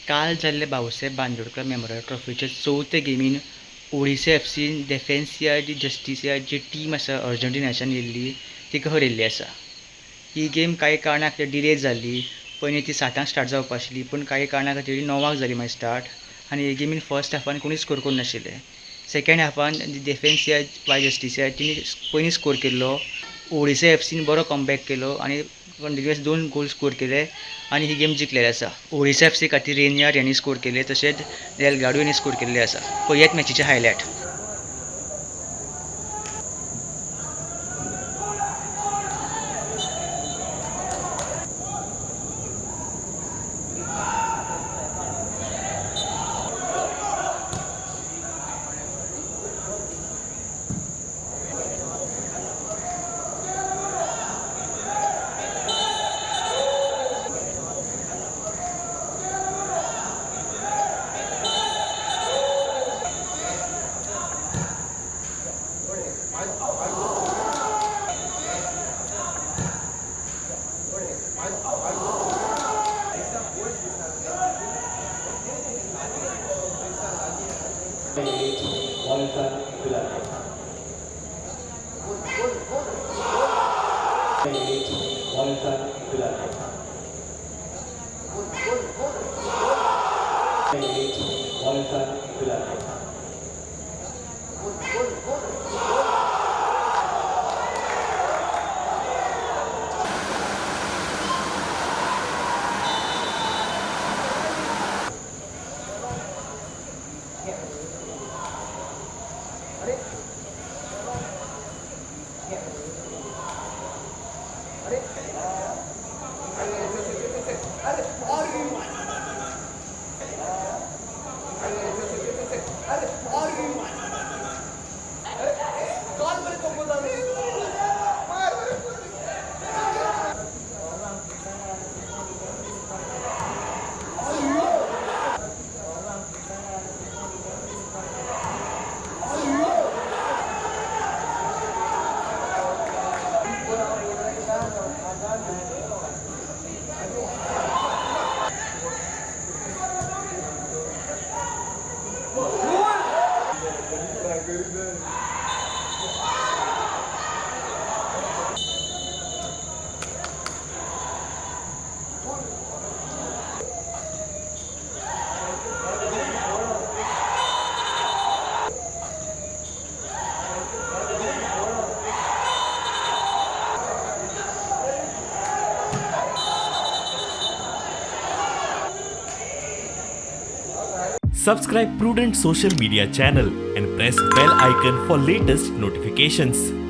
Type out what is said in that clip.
काल जाल्ले भाऊसाहेब बांदोडकर मेमोरियल ट्रॉफीचे चवथे गेमीन ओडिशा एफ.सी. डेफेन्सिया दी जस्टिसिया जी टीम आसा अर्जंटिनाच्यान येयल्ली तिका हरयल्ली आसा. ही गेम कांय कारणा खातीर डिले जाल्ली. पयलीं ती 7 स्टार्ट जावपा आशिल्ली, पूण कांय कारणा खातीर 9 जाली मागीर स्टार्ट. आनी हे गेमीन फर्स्ट हाफान कोणीच स्कोर करूंक नाशिल्ले. सेकेंड हाफान डेफेन्सिया बाय जस्टिसिया तिणी पयलीं स्कोर केल्लो. ओडिशा एफ.सीन बरो कमबॅक केलो आनी कंटिन्युअस 2 गोल स्कोर केले आनी ही गेम जिखलेली आसा. ओडिशा एफ.सी खातीर रेनियर यांनी स्कोर केले, तशेंच डेलगाडो यांनी स्कोर केल्ले आसा. पळयात मॅचीचे highlight. Subscribe Prudent Social Media channel and press bell icon for latest notifications.